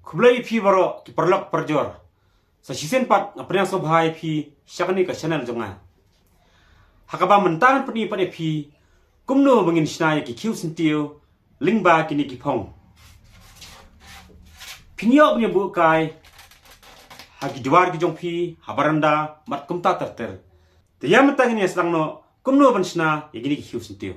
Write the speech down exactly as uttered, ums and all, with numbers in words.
Khublei ïa phi baroh ki paralok parajor. Sa shisien pat nga pdiang sngewbha ïa phi sha kane ka channel jong nga. Ha kaba mynta ngan pyni pat ïa phi kumno ba ngin shna ïa ki khiew syntiew lyngba kine ki phong. Phin ïoh ban ïa buh kai ha ki dwar ki jong phi, ha baranda, bad kumta ter ter. Te ïa mynta ngin ïa sdang noh kumno ban shna ïa kine ki khiew syntiew.